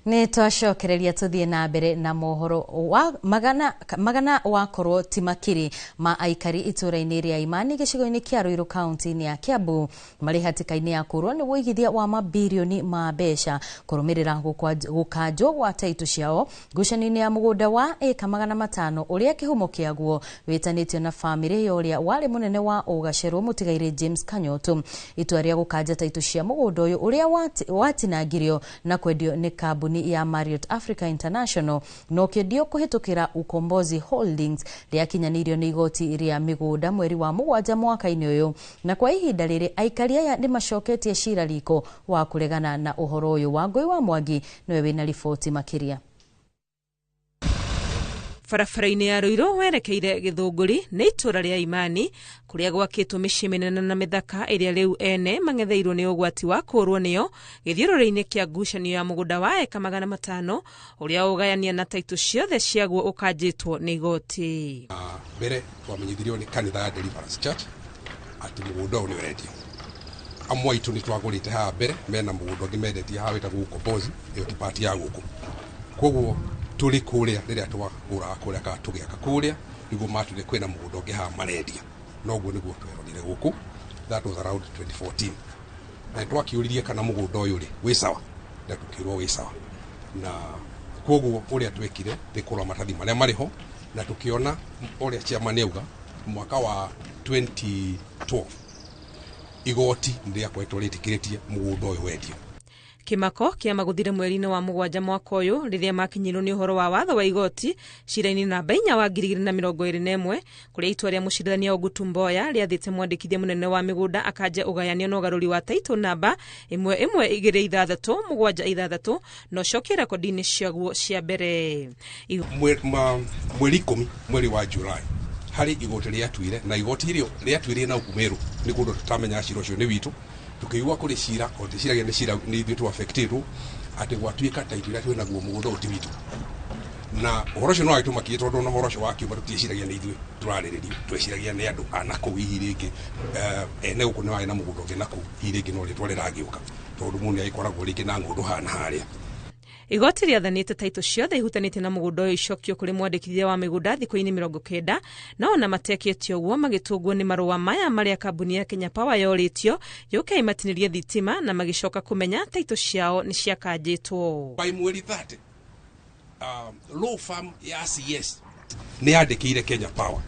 Nĩ twacokereria tũthiĩ na mbere na mohoro wa magana magana wakorwo ti makiri ma aikari itũra-inĩ rĩa Imani gĩcigo-inĩ kĩa Ruiru kaunti-inĩ ya Kiambu marĩ hatĩka-inĩ ya kũrwo nĩ wũigithia wa mabirioni ma mbeca kũrũmĩrĩra gũkanjwo gwa taitũ ciao ngucanio-inĩ ya mũgũnda wa ĩka 500 ũrĩa kĩhumo kĩaguo wĩtanĩtio na bamĩrĩ ya ũrĩa warĩ mũnene wa ũgacerwo mũtigairĩ James Kanyotu. Itua rĩa gũkanja taitũ cia mũgũnda ũyũ ũrĩa watinangirio na kwendio nĩ kambuni ya Marriott Africa International no kĩendio kũhĩtũkĩra Ukombozi Holdings rĩakinyanĩirio nĩ igoti rĩa mĩgũnda mweri wa 7 mwaka-inĩ ũyũ, na kwa ihinda rĩrĩ aikari aya nĩ macoketie cira riko wa kũregana na ũhoro ũyũ. Wangũi wa Mwangi nĩwe wĩna riboti makĩria. Barabara-inĩ ya Ruiru werekeire Gĩthũngũri nĩ itũra rĩa Imani kũrĩa gwakĩtwo mĩciĩ mĩnene na mĩthaka ĩrĩa rĩu ene mang'etheirwo nĩ ũgwati wa kũũrwo nĩyo gĩthiũrũrĩ-inĩ kĩa ngucanio ya mũgũnda wa eka 500 ũrĩa ũgayania na taitũ ciothe ciaguo ũkanjĩtwo nĩ igoti. Mbere twamenyithirio nĩ kanitha ya Deliverance Church atĩ mũgũnda ũyũ nĩ ũrendio. Amwe aitũ nĩ twagũrĩte haha mbere mena mũgũnda ũngĩ mendetie haha wĩtagwo Ukombozi, ĩyo ti part ya gũkũ. Koguo tũrĩ kũrĩa rĩrĩa twagũraga kũrĩa kana tũgĩaka kũrĩa nĩguo matwĩrire kwĩna mũgũnda ũngĩ haha marendia, noguo nĩguo twerorire gũkũ. That was around 2014. Na twakĩũririe kana mũgũnda ũyũ rĩ wĩ sawa, na tũkĩrwo wĩ sawa, na koguo ũrĩa twekire nĩ kũrora maratathi marĩa marĩ ho, na tũkĩona ũrĩa chairman auga mwaka wa 2012 igoti nĩ rĩakoretwo rĩtĩkĩrĩtie mũgũnda ũyũ wendio. Kĩmako kĩa magũthire mweri-inĩ wa 7 mwaka ũyũ rĩrĩa makinyirwo nĩ ũhoro wa watho wa igoti cira-inĩ namba 4 wa 2021 kũrĩa itua rĩa mũcirithania Ogutu Mboya rĩathĩte mwandĩkithia mũnene wa mĩgũnda akanje ũgayanio na ũgarũri wa taitũ namba 112676 na ũcokie rekondi-inĩ ciaguo cia mbere. Mweri 10 mweri wa July harĩ igoti rĩatuire, na igoti rĩo rĩatuire na Meru nĩ kũndũ tũtamenya cira ũcio nĩ witũ. Tukiigua kũrĩ cira o tĩciragia nĩ cira nĩ ithuĩ tũ-affectĩtwo atĩ gwatuĩka taitũ ĩrĩa twĩ naguo mũgũnda ũyũ ti witũ, na ũhoro ũcio no wagĩtũmakie tondũ ona ũhoro ũcio wakiuma tũtieciragia nĩ ithuĩ tũrarĩrĩrio, tweciragia nĩ andũ a nakũu hihi rĩngĩ ene gũkũ nĩ warĩ na mũgũnda ũngĩ nakũu hihi rĩngĩ no rĩtwa rĩragĩũka tondũ mũndũ nĩ agĩkoragwo rĩngĩ na ng'ũndũ haha na harĩa. Igoti rĩathanĩte taitũ ciothe ihutanĩtie na mũgũnda ũyũ icokio kũrĩ mwandĩkithia wa mĩgũnda thikũ-inĩ 90, no ona matekĩte ũguo magĩtũngwo nĩ marũa maya marĩa kambuni ya Kenya Power yorĩtio yũke ĩmatinĩrie thitima na magĩcoka kũmenya taitũ ciao nĩ ciakanjĩtwo. By mweri 30 law firm ya CS nĩ yandĩkĩire Kenya Power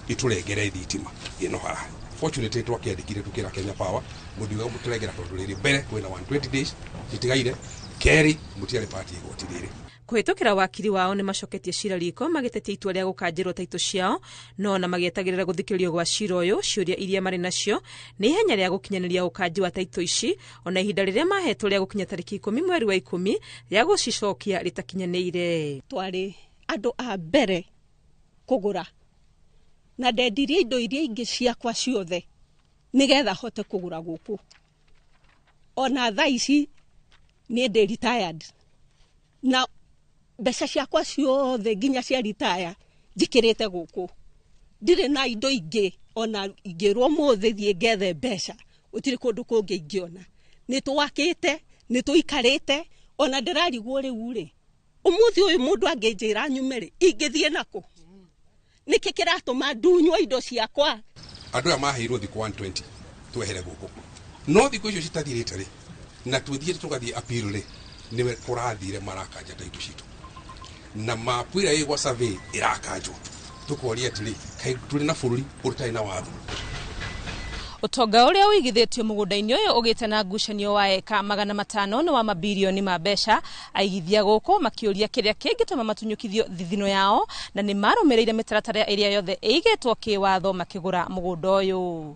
ĩtũrengere thitima ĩno haha. Fortunately twakĩandĩkire tũkĩra Kenya Power mũndiuga mũtũrengera tondũ rĩrĩ mbere kwĩna 120 days citigaire kerĩ mũtiarĩ pati igoti rĩrĩ. Kũhĩtũkĩra wakiri wao nĩ macoketie cira riko magĩtetia itua rĩa gũkanjĩrwo taitũ ciao, no ona magĩetagĩrĩra gũthikĩrĩrio gwa cira ũyũ ciũria iria marĩ nacio nĩ ihenya rĩa gũkinyanĩria ũkanji wa taitũ ici ona ihinda rĩrĩa mahetwo rĩa gũkinya tarĩki 10 mweri wa 10 rĩa gũcicokia rĩtakinyanĩire. Twarĩ andũ a mbere kũgũra na ndendirie indo iria ingĩ ciakwa ciothe nĩgetha hote kũgũra gũkũ. Ona thaa ici niĩ ndĩ retired na mbeca ciakwa ciothe nginya cia retire njikĩrĩte gũkũ, ndirĩ na indo ingĩ ona ingĩrwo ũmũthĩ thiĩ ngethe mbeca gũtirĩ kũndũ kũngĩ ingĩona. Nĩ twakĩte, nĩ tũikarĩte, ona ndĩrarigwo rĩu rĩ, ũmũthĩ ũyũ mũndũ angĩnjĩra nyume rĩ, ingĩthiĩ nakũ? Nĩkĩ kĩratũma ndunywo indo ciakwa? Andũ aya maheirwo thikũ 120 twehere gũkũ, no thikũ icio citathirĩte rĩ, na twĩthiĩte tũgathiĩ appeal rĩ, nĩwe kũrathire marakanja ta indo citũ, na mapu ĩrĩa ĩgwa survey ĩrakanjwo. Tũkoria atĩrĩ, kaĩ tũrĩ na bũrũri ũtarĩ na watho? Ũtonga ũrĩa ũigithĩtio mũgũnda-inĩ ũyũ ũgĩte na ngucanio wa eka 500 nĩ wa mabirioni ma mbeca. Aigithia gũkũ makĩũria kĩrĩa kĩngĩtũma matunyũkithio thithino yao, na nĩ marũmĩrĩire mĩtaratara ĩrĩa yothe ĩigĩtwo kĩwatho makĩgũra mũgũnda ũyũ.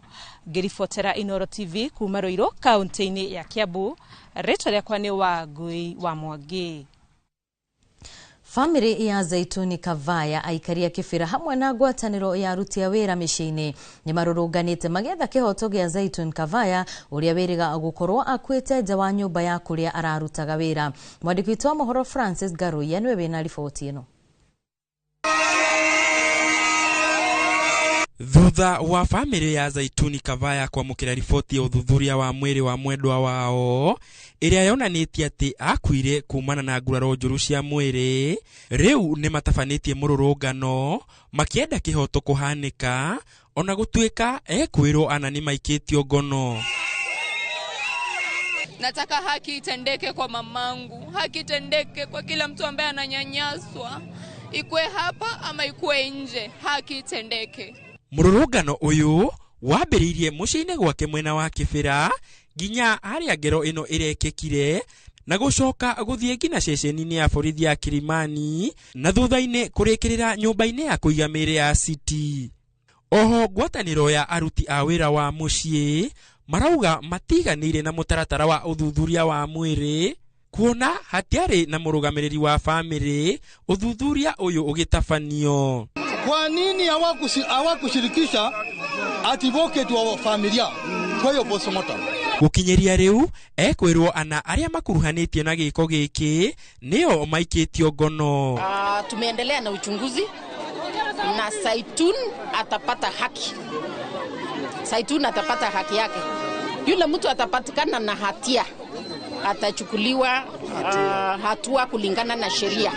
Ngĩribotera Inooro TV kuma Ruiru kaunti-inĩ ya Kiambu, rĩtwa rĩakwa nĩ Wangui wa Mwangi. Famĩlĩ ya Zaituni Kavaya, aikari a Kibera hamwe na ngwatanĩro ya aruti a wĩra mĩciĩ-inĩ nĩ marũrũnganĩte magĩetha kĩhoto gĩa Zaituni Kavaya, ũrĩa wĩrĩga gũkorwo akuĩte nja wa nyũmba ya kũrĩa ararutaga wĩra. Mwandĩki witũ wa mohoro Francis Ngaruiya nĩwe wĩna riboti ĩno. Thutha wa famĩlĩ ya Zaituni Kavaya kwamũkĩra riboti ya ũthuthuria wa mwĩrĩ wa mwendwa wao ĩrĩa yonanĩtie atĩ akuire kumana na nguraro njũru cia mwĩrĩ, rĩu nĩ matabanĩtie mũrũrũngano makĩenda kĩhoto kũhanĩka, ona gũtuĩka ekwĩrwo ana nĩ maikĩtio ngono. Nataka haki itendeke kwa mamangu, haki itendeke kwa kila mtu ambaye ananyanyaswa, ikue hapa ama ikue nje, haki itendeke. Mũrũrũngano ũyũ wambĩrĩirie mũciĩ-inĩ gwake mwena wa Kibera nginya harĩa ngero ĩno ĩrekĩkire, na gũcoka gũthiĩ nginya ceceni-inĩ ya borithi ya Kilimani, na thutha-inĩ kũrĩkĩrĩra nyũmba-inĩ ya kũiga mĩĩrĩ ya City. Oho ngwatanĩro ya aruti a wĩra wa mũciĩ marauga matiganĩire na mũtaratara wa ũthuthuria wa mwĩrĩ, kuona hatiarĩ na mũrũgamĩrĩri wa famĩlĩ ũthuthuria ũyũ ũgĩtabanio. Kwa nini hawakushirikisha advocate wa familia kwa hiyo postmortem? Gũkinyĩria rĩu ekwĩrwo ana arĩa makuruhanĩtie na gĩko gĩkĩ nĩo maikĩtio ngono. Tumeendelea na uchunguzi na Zaitun atapata haki. Zaitun atapata haki yake. Yule mtu atapatikana na hatia atachukuliwa hatua kulingana na sheria.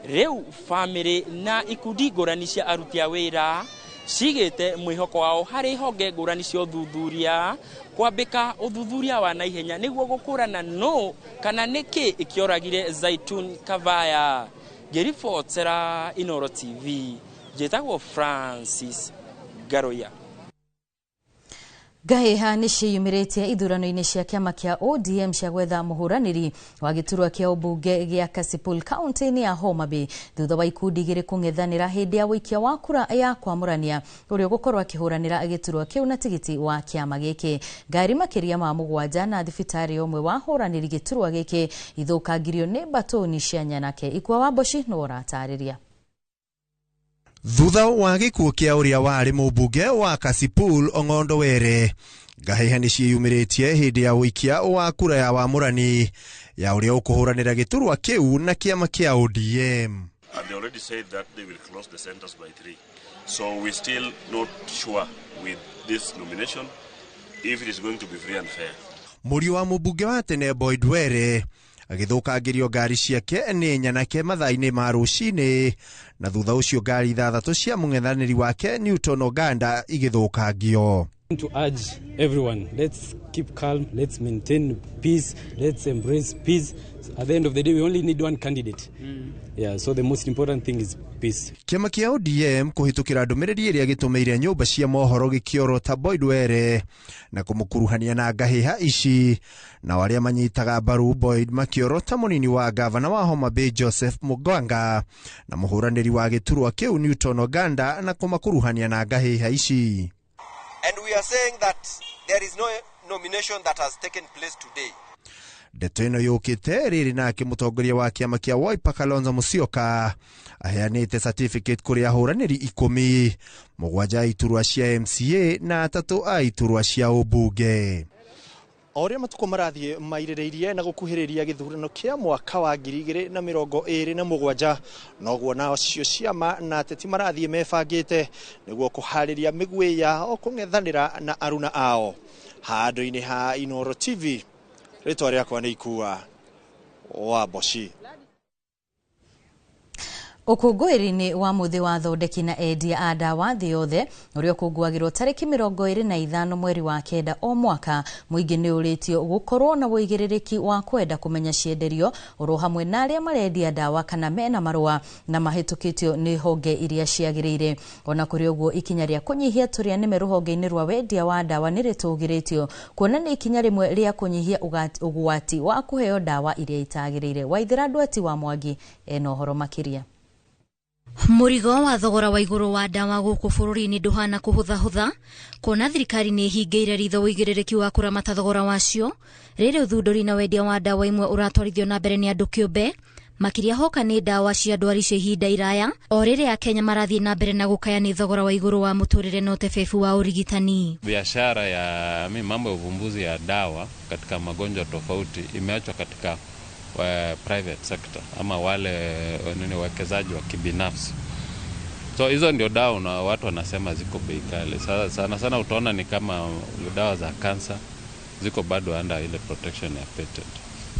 Rĩu famĩlĩ na ikundi ngũrani cia aruti a wĩra cigĩte mwĩhoko wao harĩ honge ngũrani cia ũthuthuria kwambĩka ũthuthuria wa naihenya nĩguo gũkũrana nũ kana nĩkĩ ĩkĩoragire Zaitun Kavaya. Ngĩribotera Inooro TV, njĩtagwo Francis Ngaruiya. Ngahĩha nĩ ciĩyumĩrĩtie ithurano-inĩ cia kĩama kĩa ODM cia gwetha mũhũranĩri wa gĩturwa kĩa ũmbunge gĩa Kasipul kaunti-inĩ ya Homa Bay, thutha wa ikundi igĩrĩ kũng'ethanĩra hĩndĩ ya ũikia wa kura ya kwamũrania ũrĩa ũgũkorwo akĩhũranĩra gĩturwa kĩu na tigiti wa kĩama gĩkĩ. Ngari makĩria ma 7 na thibitarĩ ũmwe wa hũranĩri gĩturwa gĩkĩ ithũkangirio nĩ mbatũni cia nyanake. Ikua wa Mboci nĩwe ũratarĩria. Thutha wa gĩkuũ kĩa ũrĩa warĩ mũmbunge wa Kasipul Ong'ondo Were, ngahĩha nĩ ciĩyumĩrĩtie hĩndĩ ya ũikia wa kura ya wamũrani ya ũrĩa ũkũhũranĩra gĩturwa kĩu na kĩama kĩa ODM. And they already said that they will close the centers by 3. So we're still not sure with this nomination if it is going to be free and fair. Mũriũ wa mũmbunge wa tene Boyd Were agĩthũkangĩrio ngari ciake nĩ nyanake mathaa-inĩ ma rũcinĩ, na thutha ũcio ngari 6 cia mũng'ethanĩri wake Newton Oganda igĩthũkangio. To urge everyone, let's keep calm, let's maintain peace, let's embrace peace. At the end of the day, we only need one candidate. Yeah, so the most important thing is peace. Kĩama kĩa ODM kũhĩtũkĩra ndũmĩrĩri ĩrĩa gĩtũmĩire nyũmba cia mohoro gĩkĩorota Boyd Were na kũmũkuruhania na ngahĩha ici, nao arĩa manyitaga mbaru Boyd makĩorota mũnini wa gavana wa Homa Bay Joseph Mugwanga na mũhũranĩri wa gĩturwa kĩu Newton Oganda na kũmakuruhania na ngahĩha ici. And we are saying that there is no nomination that has taken place today. Ndeto ĩno yũkĩte rĩrĩ nake mũtongoria wa kĩama kĩa Wiper Kalonzo Musyoka aheanĩte certificate kũrĩ ahũranĩri 10, 7 a iturwa cia MCA na 3 a iturwa cia ũmbunge. O ũrĩa matukũ marathiĩ mairĩrĩirie na gũkuhĩrĩria gĩthurano kĩa mwaka wa 2027, noguo nacio ciama na ateti marathiĩ mebangĩte nĩguo kũharĩria mĩguĩ yao kũng'ethanĩra na aruna ao. Handũ-inĩ ha Inooro TV, Rĩtwa rĩakwa nĩ Ikua wa Mboci. Ũkũngũĩri-inĩ wa mũthĩ wa thondeki na endia a ndawa thĩ yothe ũrĩa ũkũngũagĩrwo tarĩki 25 mweri wa 9 o mwaka, mũingĩ nĩ ũrĩtio gũkorwo na ũigĩrĩrĩki wa kwenda kũmenya cienderio oro hamwe na arĩa marendia ndawa kana mena marũa na mahĩtũkĩtio nĩ honge iria ciagĩrĩire. Ona kũrĩ ũguo, ikinya rĩa kũnyihia tũrĩa nĩme rũhonge-inĩ rwa wendia wa ndawa nĩ rĩtũgĩrĩtio kuona nĩ ikinya rĩmwe rĩa kũnyihia ũgwati wa kũheo ndawa iria itagĩrĩire. Waithĩra Ndwati wa Mwangi ena ũhoro makĩria. Mũrigo wa thogora wa igũrũ wa ndawa gũkũ bũrũri-inĩ ndũhana kũhũthahũtha, kuona thirikari nĩ ĩhingĩire ritho ũigĩrĩrĩki wa kũramata thogora wacio rĩrĩ ũthundũri na wendia wa ndawa imwe ũratwarithio na mbere nĩ andũ kĩũmbe, makĩria hoka nĩ ndawa cia ndwari cia ihinda iraya, o rĩrĩa Akenya marathiĩ na mbere na gũkaya nĩ thogora wa igũrũ wa mũtũrĩre na ũtebebu wa ũrigitani. Biashara ya mambo ya uvumbuzi ya dawa katika magonjwa tofauti imeachwa katika private sector ama wale nini wawekezaji wa kibinafsi. So hizo ndio dawa na watu wanasema ziko bei kali. Sana sana utaona ni kama dawa za kansa ziko bado under ile protection ya patent.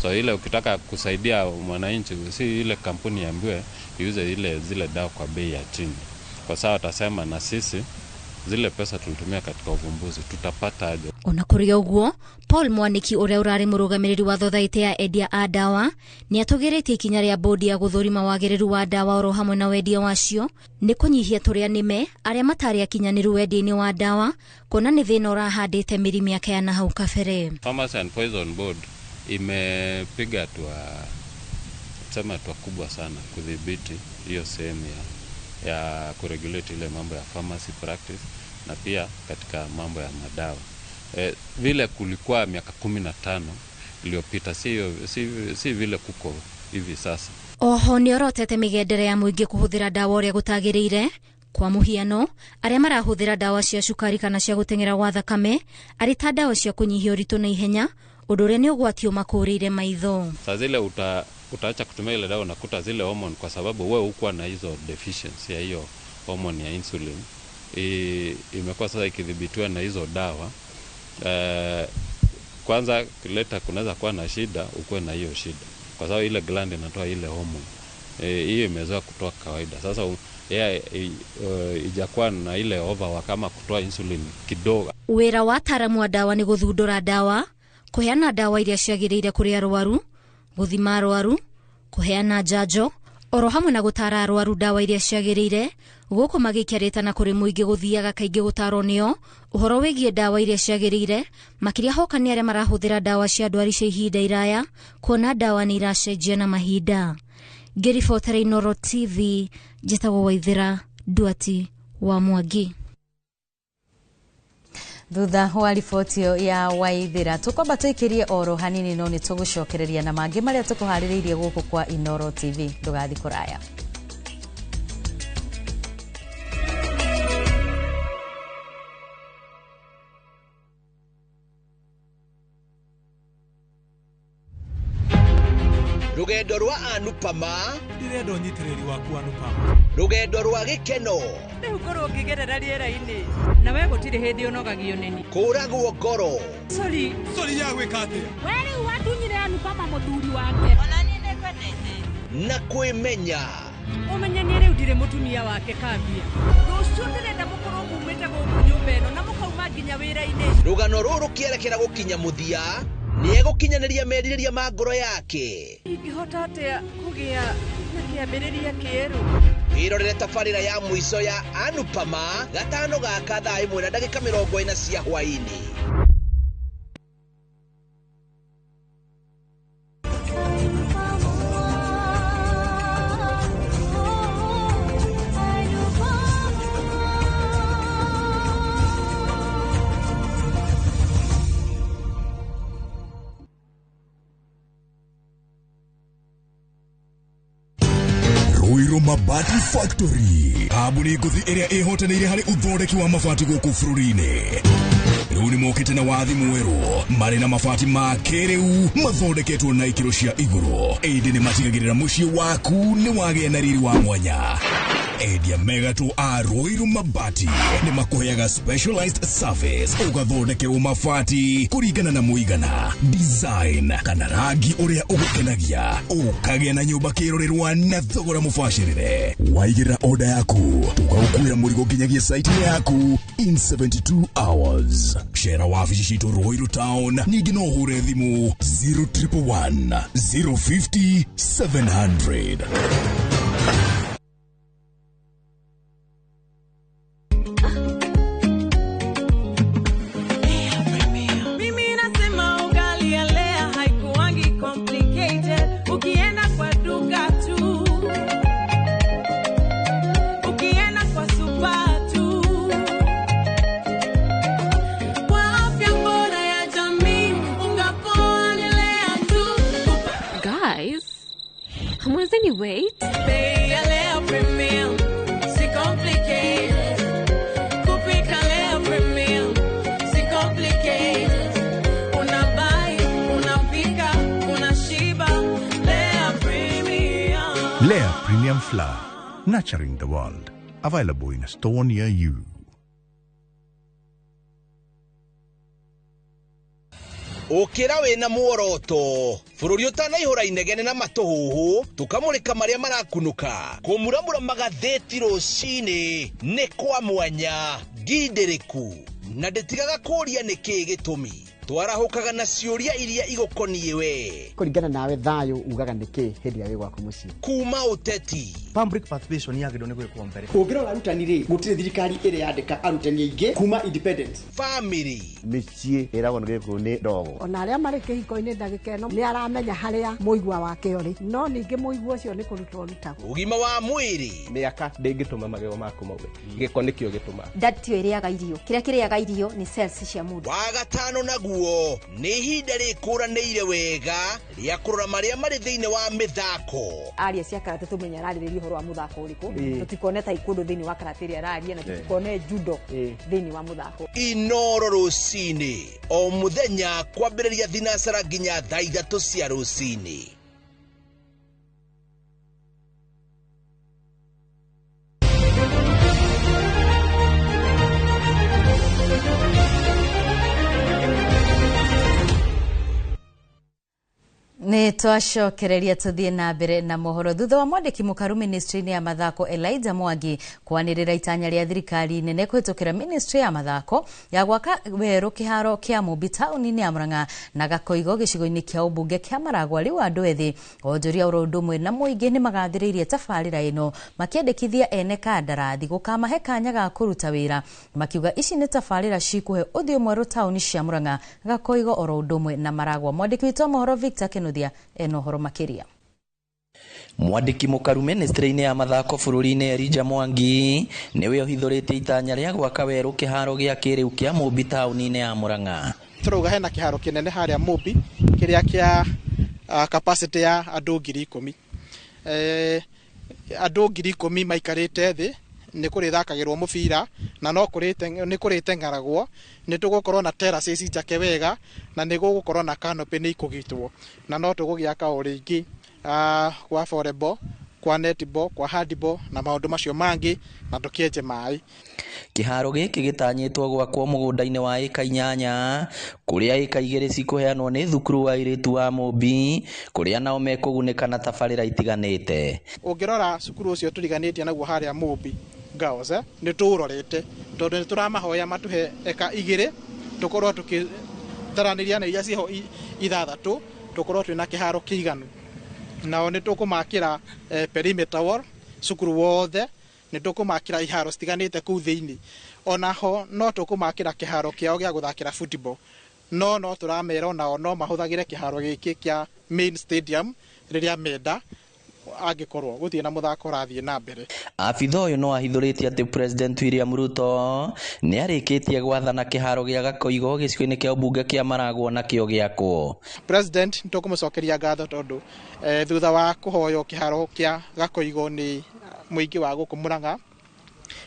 So ile ukitaka kusaidia mwananchi, si ile kampuni iambiwe iuze ile zile dawa kwa bei ya chini. Kwa sababu watasema na sisi zile pesa tulitumia katika uvumbuzi tutapata aje. Ona kũrĩ ũguo, Paul Mwaniki ũrĩa ũrarĩ mũrũgamĩrĩri wa thothaitĩ ya endia a ndawa nĩ atũgĩrĩtie ikinya rĩa bodi ya gũthũrima wagĩrĩru wa ndawa oro hamwe na wendia wacio nĩ kũnyihia tũrĩa nĩme arĩa matarĩ akinyanĩru wendia-inĩ wa ndawa, kuona nĩ thĩna ũrahandĩte mĩri mĩaka ya na hau kabere. Pharmacy and Poison Board imepiga hatua kubwa sana kudhibiti hiyo sehemu ya kuregulate ile mambo ya pharmacy practice na pia katika mambo ya madawa. Vile kulikuwa miaka 15 iliyopita, si vile kuko hivi sasa. Oho nĩ orotete mĩgendere ya mũingĩ kũhũthĩra ndawa ũrĩa gũtagĩrĩire. Kwa mũhiano, arĩa marahũthĩra ndawa cia cukari kana cia gũteng'era gwa thakame arĩ ta ndawa cia kũnyihia ũritũ na ihenya, ũndũ ũrĩa nĩ ũgwati ũmakũrĩire maitho. Saa zile utaacha kutumia ile dawa unakuta zile hormone, kwa sababu wewe hukuwa na hizo deficiency ya hiyo hormone ya insulin, imekuwa sasa ikidhibitiwa na hizo dawa. Kwanza kuleta kunaweza kuwa na shida, ukuwe na hiyo shida kwa sababu ile gland inatoa ile hormone hiyo imezoea kutoa kawaida. Sasa ijakuwa na ile overwork kama kutoa insulin kidogo. Wĩra wa ataaramu a ndawa nĩ gũthundũra ndawa, kũheana ndawa iria ciagĩrĩire kũrĩ arwaru, gũthima arwaru, kũheana njanjo oro hamwe na gũtara arwaru ndawa iria ciagĩrĩire, gũkũ magĩikia rĩtana kũrĩ mũingĩ gũthiaga kaingĩ gũtarwo nĩo ũhoro wĩgiĩ ndawa iria ciagĩrĩire, makĩria hoka nĩ arĩa marahũthĩra ndawa cia ndwari cia ihinda iraya, kuona ndawa nĩ iracenjia na mahinda. Ngĩribotera Inooro TV, njĩtagwo Waithĩra Nduati wa Mwangi. Thutha wa riboti ya Waithĩra tũkwamba tũikĩrie oro hanini, no nĩ tũgũcokereria na mangĩ marĩa tũkũharĩrĩirie gũkũ kwa Inooro TV. Ndũgathiĩ kũraya. Rugendo rwa Anupama, ndirenda ũnyitĩrĩri waku Anupama. Rugendo rwa gĩkeno, rĩu ngorwo ngĩgerera rĩera-inĩ na we gũtirĩ hĩndĩ ũnogagio nĩni. Kũragwo ngoro, sori sori ya gwĩka atĩa? We rĩu watunyire Anupama mũthuri wake. Ona niĩ nĩngwendete. Na kwĩmenya. Ũmenye niĩ rĩu ndirĩ mũtumia wake kambia. Rũciũ ndĩrenda mũkorwo mumĩte gũkũ nyũmba ĩno na mũkauma nginya wĩra-inĩ. Rũgano rũrũ rũkĩerekera gũkinya mũthia, nĩegũkinyanĩria merirĩria ma ngoro yake. Ingĩhota atĩa kũgĩa na kĩambĩrĩria kĩerũ? Wĩrorere tabarĩra ya mũico ya Anupama gatano gaka thaa 1:40 cia hwaĩ-inĩ. Ruiru Mabati Factory, kambuni ngũthi ĩrĩa ĩhotanĩire harĩ ũthondeki wa mabati gũkũ bũrũri-inĩ. Rĩu nĩ mokĩte na wathi mwerũ, marĩ na mabati ma kĩrĩu mathondeketwo na ikĩro cia igũrũ, ĩndĩ nĩ matigagĩrĩra mũciĩ waku nĩ wagĩa na riri wa mwanya. Endia megatũ a Ruiru Mabati nĩ makũheaga specialized service, ũgathondekerwo mabati kũringana na mũigana, design kana rangi ũrĩa ũgũkenagia, ũkagĩa na nyũmba kĩrorerwa na thogora mũbacĩrĩre. Waigĩrĩra oda yaku, tũgagũkuĩra mũrigo nginyagia site-inĩ yaku in 72 hours. Cera wabici citũ Ruiru Town, ningĩ no ũhũre thimũ 0111 050 700. Mimi nasema ugali ya Lea haikuangi complicated. Ukienda kwa duka tu, ukienda kwa super tu, kwa afya bora ya jamii, unga poa ni Lea tu. Guys, hamwezeni wait? Bei ya Lea Premium si complicated. Kupika Lea Premium si complicated. Unabuy, unapika, unashiba. Lea Premium. Lea Premium Flour, nurturing the world. Available in a store near you. Ũkĩra wĩna muoroto bũrũri ũtanaihũra inegene na matũhũhũ, tũkamũrĩka marĩa marakunũka, kũmuramura magathĩti rũcinĩ nĩ kwa mwanya ngindĩrĩku na ndĩtigaga kũũria nĩkĩĩ gĩtũmi. Twarahũkaga na ciũria iria igũkoniĩ we. Kũringana nawe thayũ ugaga nĩkĩ hĩndĩ ĩrĩa wĩ gwaku mũciĩ? Kuma ũteti, public participation yagĩrĩirwo nĩ gwĩkwo mbere. Ũngĩrora arutani rĩ, gũtirĩ thirikari ĩrĩ yandĩka arutani aingĩ kuma independence. Family, mĩciĩ ĩragwo nĩ gĩkũyũ nĩ ndogo. Ona arĩa marĩ kĩhiko-inĩ ndagĩka ĩno nĩ aramenya harĩa mũigua wake ũrĩ, no ningĩ mũigua ũcio nĩ kũrutwo ũrutagwo. Ũgima wa mwĩrĩ, mĩaka ndĩngĩtũma magego maku maume, gĩko nĩkĩo gĩtũmaga. Ndatio ĩrĩaga irio, kĩrĩa kĩrĩaga irio nĩ cells cia mũndũ. Wagatano naguo nĩ ihinda rĩkũranĩire wega rĩa kũrora marĩa marĩ thĩinĩ wa mĩthako. Aria cia karate tũmenye ararĩrĩria ũhoro wa mũthako ũrĩkũ, tũtikone taekwondo thĩinĩ wa karate ĩrĩa araria, na tũtikone judo thĩinĩ wa mũthako. Inoro rũcinĩ o mũthenya kwambĩrĩria thinacara nginya thaa 3 cia rũcinĩ. Nĩ twacokereria tũthiĩ na mbere na mohoro thutha wa mwandĩki mũkaru ministry-inĩ ya mathako Elijah Mwangi kwanĩrĩra itanya rĩa thirikari nene kũhĩtũkĩra ministry ya mathako ya gwaka werũ kĩharo kĩa Mũmbi taũni-inĩ ya Murang'a na Gakoigo gĩcigo-inĩ kĩa ũmbunge kĩa Maragwa. Rĩu andũ ethĩ onjoria oro ũndũ ũmwe na mũingĩ nĩ magathĩrĩirie tabarĩra ĩno makĩendekithia ene kandarathi gũkamahe kanya ga kũruta wĩra, makiuga ici nĩ tabarĩra cikũhe ũthiũ mwerũ taũni cia Murang'a, Gakoigo oro ũndũ ũmwe na Maragwa. Mwandĩki witũ wa mohoro Victor Kinuthia ena ũhoro makĩria. Mwandĩki mũkaru ministry-inĩ ya mathako bũrũri-inĩ Elijah Mwangi nĩwe ũhithũrĩtie itanya rĩa gwaka werũ kĩharo gĩa kĩrĩu kĩa Mũmbi taũni-inĩ ya Murang'a. Tũrauga hena kĩharo kĩnene harĩa Mũmbi kĩrĩa kĩa capacity ya andũ 10,000. Andũ 10,000 maikarĩte thĩ, nĩ kũrĩthakagĩrwo mũbira na no nĩ kũrĩteng'eragwo, nĩ tũgũkorwo na terraces njake wega na nĩ gũgũkorwo na canopy nĩ ikũgitwo, na no tũgũgĩaka o rĩngĩ kwa volleyball, kwa netball, kwa handball na maũndũ macio mangĩ, na tũkĩenje maĩ. Kĩharo gĩkĩ gĩtanyĩtwo gwakwo mũgũnda-inĩ wa ĩka 8 kũrĩa ĩka 2 cikũheanwo nĩ thukuru wa airĩtu wa Mũmbi, kũrĩa nao mekũgunĩka na tabarĩra itiganĩte. Ũngĩrora cukuru ũcio tũriganĩtie naguo harĩa Mũmbi Girls, nĩ tũũrorete tondũ nĩ tũramahoya matũhe eka 2 tũkorwo tũkĩtaranĩria na iria ciĩho 6, tũkorwo twĩna kĩharo kĩiganu. Nao nĩ tũkũmakĩra perimeter wall cukuru wothe, nĩ tũkũmakĩra iharo citiganĩte kũu thĩinĩ. Onaho no tũkũmakĩra kĩharo kĩao gĩa gũthakĩra football, no tũramera onao no mahũthagĩre kĩharo gĩkĩ kĩa main stadium rĩrĩa menda, angĩkorwo gũtirĩ na mũthako ũrathiĩ na mbere. Abitha ũyũ no ahithũrĩtie atĩ President William Ruto nĩ arĩkĩtie gwathana kĩharo gĩa Gakoigo gĩcigo-inĩ kĩa ũmbunge kĩa Maragwa nakĩo gĩakwo. President nĩ tũkũmũcokeria ngatho tondũ thutha wa kũhoywo kĩharo kĩa Gakoigo nĩ mũingĩ wa gũkũ Murang'a,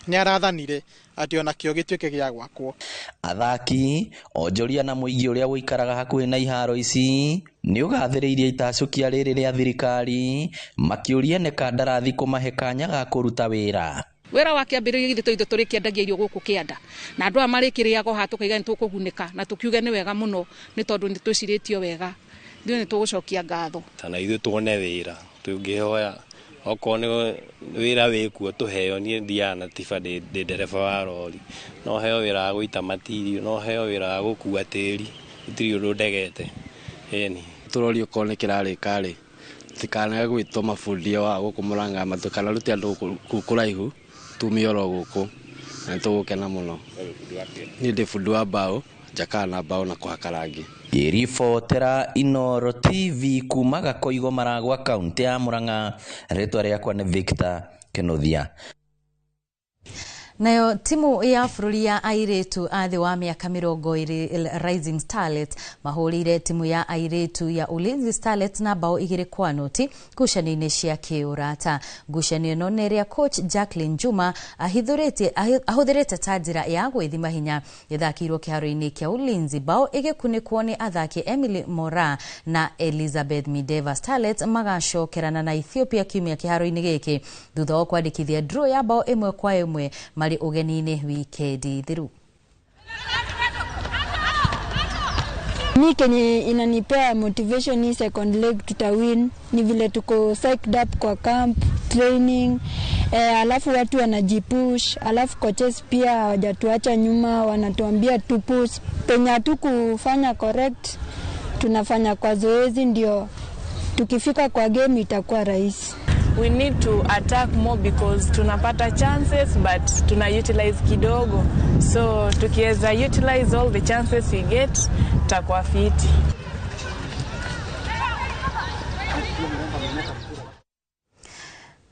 Nĩ arathanire atĩ onakĩo gĩtuĩke gĩa gwakwo. Athaki, onjoria na mũingĩ ũrĩa ũikaraga hakuhĩ na iharo ici nĩ ũgathĩrĩirie itacũkia rĩrĩ rĩa thirikari makĩũria nĩ kandarathi kũmahe kanya ga kũruta wĩra. Wĩra wa kĩambĩrĩria githĩ tũitũ tũrĩkĩendagia irio gũkũ kĩanda na andũ aya marĩkĩrĩaga haha tũkaiga nĩ tũkũgunĩka na tũkiuge nĩ wega mũno nĩ tondũ nĩ twĩcirĩtio wega, ithuĩ nĩ tũgũcokia ngatho. Na ithuĩ tuone wĩra tũngĩhoya okorwo nĩ wĩra wĩkuo tũheo. Niĩ thiaga na tiba, ndĩ ndereba wa rori, no heo wĩra wa gũita matirio, no heo wĩra wa gũkua tĩri, gũtirĩ ũndũ ndegete. Ĩni tũrori okorwo nĩ kĩrarĩka rĩ, tũtikanage gwĩtwo mabundi wa gũkũ Mũrang'a, matikanarute andũ kũu kũraihu, tumie oro gũkũ na nĩ tũgũkena mũno. Niĩ ndĩ bundi wa mbaũ, njakaga na mbaũ na kũhaka rangi. Ngĩribotera Inooro TV kuma Gakoigo Maragwa, kaunti ya Murang'a, rĩtwa rĩakwa nĩ Victor Kinuthia. Nayo timu ya bũrũri ya airĩtu a thĩ wa mĩaka 20 Rising Starlets mahũrĩire timu ya airĩtu ya Ulinzi Starlets na bao 2-0 ngucanio-inĩ cia kĩũrata. Ngucanio ĩno nĩ ĩrĩa coach Jacqueline Juma ahũthĩrĩte ta njĩra ya gwĩthima hinya. Ĩthakĩirwo kĩharo-inĩ kĩa Ulinzi, bao ĩgĩkunĩkwo nĩ athaki Emily Mora na Elizabeth Mideva. Starlets magacokerana na Ethiopia kiumia kĩharo-inĩ gĩkĩ thutha wa kwandĩkithia draw ya bao 1-1 marĩ ũgeni-inĩ wikendi thiru. Mi kenye inanipea motivation hii second leg tutawin ni vile tuko psyched up kwa camp training, alafu watu wanajipush, alafu coaches pia hawajatuacha nyuma, wanatuambia tu push penye hatukufanya correct, tunafanya kwa zoezi ndio tukifika kwa game itakuwa rahisi. We need to attack more because tunapata chances but tuna utilize kidogo, so tukiweza utilize all the chances we get tutakuwa fiti.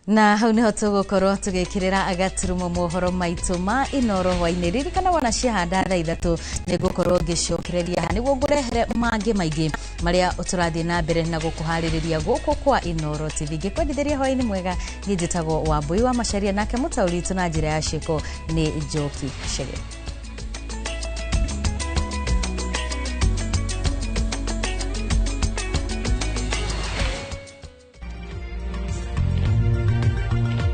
Na hau niho tũgũkorwo tũgĩkĩrĩra agaturumo mohoro maitũ ma Inooro hwainĩ. Ririkana wona ciahanda thaa 3 nĩngũkorwo ngĩcokereria haha nĩguo ngũrehere mangĩ maingĩ marĩa tũrathiĩ na mbere na gũkũharĩrĩria gũkũ kwa Inooro TV. Ngĩkwendithĩria hwainĩ mwega, niĩ njĩtagwo Wambui wa Macharia, nake mũtaũri witũ na njĩra ya ciĩko nĩ Njoki Chege.